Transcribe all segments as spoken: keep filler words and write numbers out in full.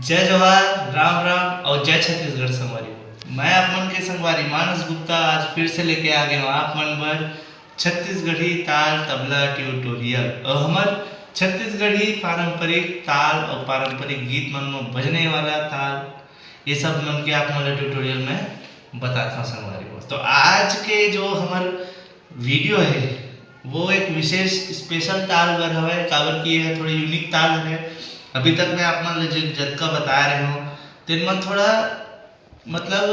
जय जोहार, राम राम और जय छत्तीसगढ़ संगवारी। मैं आप मन के संगवारी मानस गुप्ता आज फिर से लेके आ गए हूँ आप मन बर छत्तीसगढ़ी ताल तबला ट्यूटोरियल। और हमर छत्तीसगढ़ी पारंपरिक ताल और पारंपरिक गीत मन में बजने वाला ताल, ये सब मन के आप मन ला ट्यूटोरियल में बताता हूँ संगवारी हो। तो आज के जो हमर वीडियो है वो एक विशेष स्पेशल ताल बर हवय, काबर कि ये थोड़े यूनिक ताल है। अभी तक मैं आप मन ल ज-, जतका बता रहे हो तेन मन थोड़ा मतलब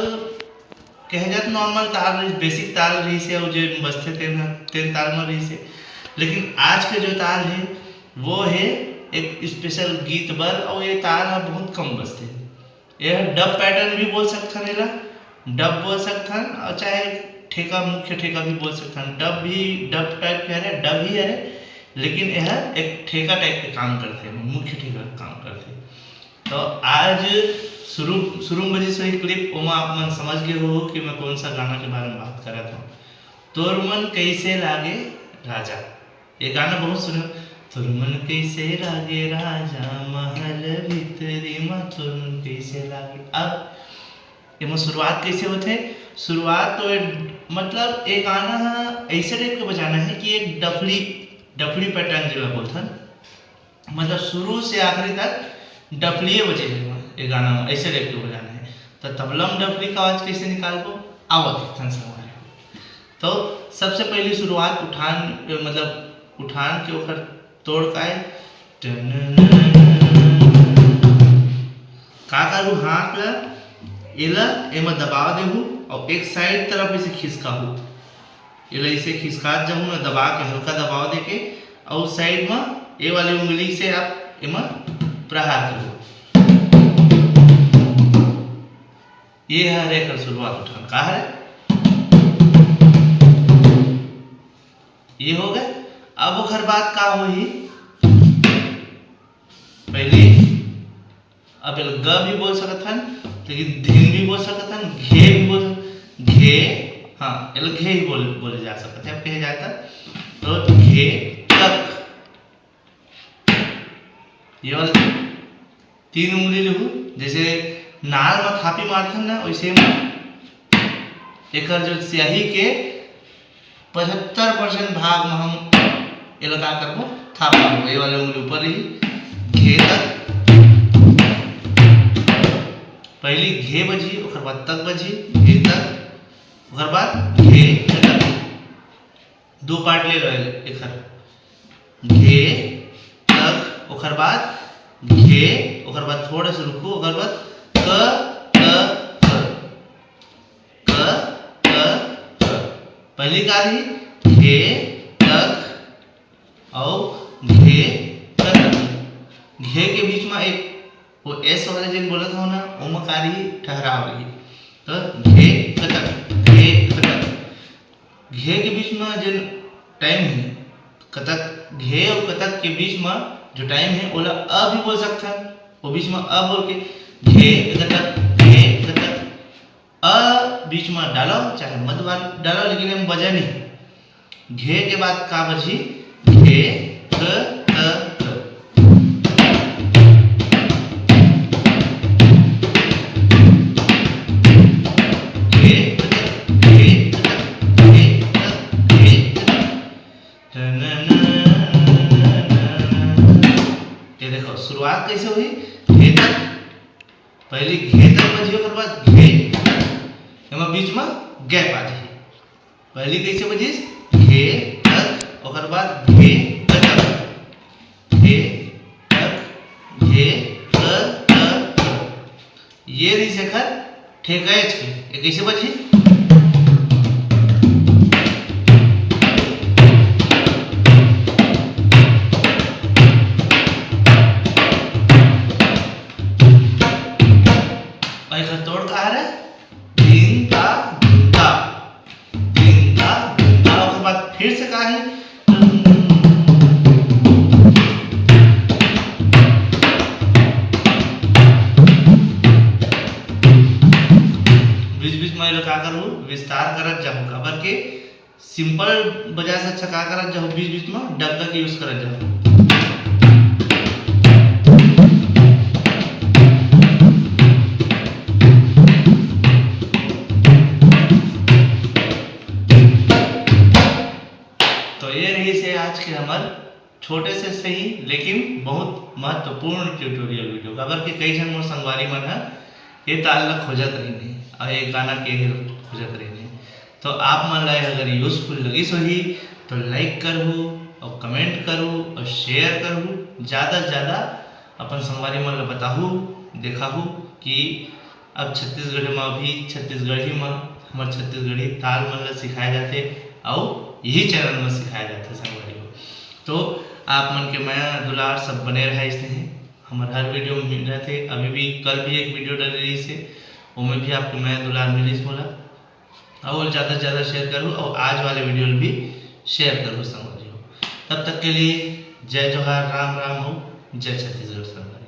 कहे जाए तो नॉर्मल ताल रही, बेसिक ताल रही से, और जे बजथे तेन ह-, तेन ताल में रही से। लेकिन आज के जो ताल है वो है एक स्पेशल गीत बर, और ये ताल ह बहुत कम बजथे। यह डब पैटर्न भी बोल सकथन, एला डब बोल सकथन और चाहे ठेका, मुख्य ठेका भी बोल सकथन। डब भी डब टाइप के हरे, डब ही हरे, लेकिन यह एक ठेका टाइप के काम करथे, मुख्य ठेका के काम करथे। तो आज शुरू शुरू में बजिस वही क्लिप, ओमा आप मन समझ गए हो कि मैं कौन सा गाना के बारे में बात करत हूँ। तोर मन कैसे लागे राजा, ये गाना बहुत सुने। तोर मन कैसे लागे राजा महल भीतरी मा, तोर मन कैसे लागे। अब एमा शुरुआत कैसे होथे? शुरुआत तो ए, मतलब एक गाना ह ऐसे टाइप के बजाना है कि एक डफली, डफली पैटर्न जेला बोलथन, मतलब शुरू से आखिरी तक डफलिए बजे हे ये गाना में, ऐसे टाइप के बजाना है। तो तबला में डफली का आवाज कैसे निकालबो, आवा देखथन संगवारी। तो सबसे पहली शुरुआत उठान, मतलब उठान के ओकर तोड़ का है। टननन। का करू, हाथ ला एला एमा दबा देहू और एक साइड तरफ इसे खिसकाहू। एला इसे खिसकात जाहू ना, दबा के, हल्का दबाव देके, और साइड में ए वाली उंगली से आप एमा प्रहार करो। ये हरे एकर शुरुआत उठान का हरे, ये हो गए। अब ओकर बाद का होही? पहली, अब एला ग भी बोल सकत हन, लेकिन धिन भी बोल सकत हन, घे भी बोल, घे, हाँ, एला घे ही बोल, बोले जा सकत है। अब कहे जाए त, तो घे तक, ये वाला तीन उंगली लेहू, जैसे नाल म थापी मारथन ना, वैसे म एकर जो स्याही के पचहत्तर परसेंट भाग म हम एला का करबो, थाप मारबो। ये वाले उंगली ऊपर रही, घे तक, पहली घे बजी, ओकर बाद तक बजी, घे तक, ओकर बाद घे तक। दो पार्ट ले लो एकर, घे तक, ओकर बाद घे, ओकर बाद थोड़ा सा रुको, ओकर बाद क, क, क, क, क, क। पहली का रही घे तक और घे तक। घे के बीच में एक वो एस वाले जेन बोलत हो ना, ओमा का रही ठहराव रही। तो घे कतक, घे कतक। घे के बीच में जेन टाइम है, कतक, घे और कतक के बीच में जो टाइम है, ओला अ भी बोल सकथन। वो बीच में अ बोल के घे कतक, घे कतक। अ बीच में डालो, चाहे मध्य वाल डालो, लेकिन हम बजा नहीं। घे के बाद का बजी? घे, क, त, क। घे, घे, घे, घे, घे। ये देखो, शुरुआत कैसे हुई? घे तक। पहली घे तक बजी, ओकर बाद घे तक। एमा बीच में गैप आ जाही। पहली कैसे बजिस? घे तक, ओकर बाद घे तक, घे तक, घे त, त, त। ये रहिस एकर ठेकाएच के। ये कैसे बजी? और एकर तोड़ का हरे? दिन ता, दिन ता। दिन ता, दिन ता, ओकर बाद फिर से का है? बीच बीच में एला का करू, विस्तार करत जाहू, काबर के सिंपल बजाय से अच्छा का करत जाहू, बीच बीच में डग्गा के यूज करत जाहू। छोटे से सही, लेकिन बहुत महत्वपूर्ण ट्यूटोरियल वीडियो, काबर कि कई झन मोर संगवारी मन ह ये ताल ल खोजत रहिन हे अउ ये गाना के हे खोजत रहिन हे। तो आप मन ला अगर यूजफुल लगिस होही तो लाइक करहू अउ कमेंट करहू अउ शेयर करहू, ज़्यादा से ज़्यादा अपन संगवारी मन ला बताहू, देखाहू कि अब छत्तीसगढ़ म भी छत्तीसगढ़ी म हमर छत्तीसगढ़ी ताल मन ला सिखाए जाथे अउ यही चैनल म सिखाए जाथे संगवारी हो। तो आप मन के मया दुलार सब बने रहे इसने हमर हर वीडियो में मिल रहथे। अभी भी कल भी एक वीडियो डले रहिस हे, ओमे भी आपके मया दुलार मिलिस मोला। अउ ज़्यादा से ज़्यादा शेयर करहू अउ आज वाले वीडियो ल भी शेयर करहू संगवारी हो। तब तक के लिए जय जोहार, राम राम हो, जय छत्तीसगढ़ संगवारी।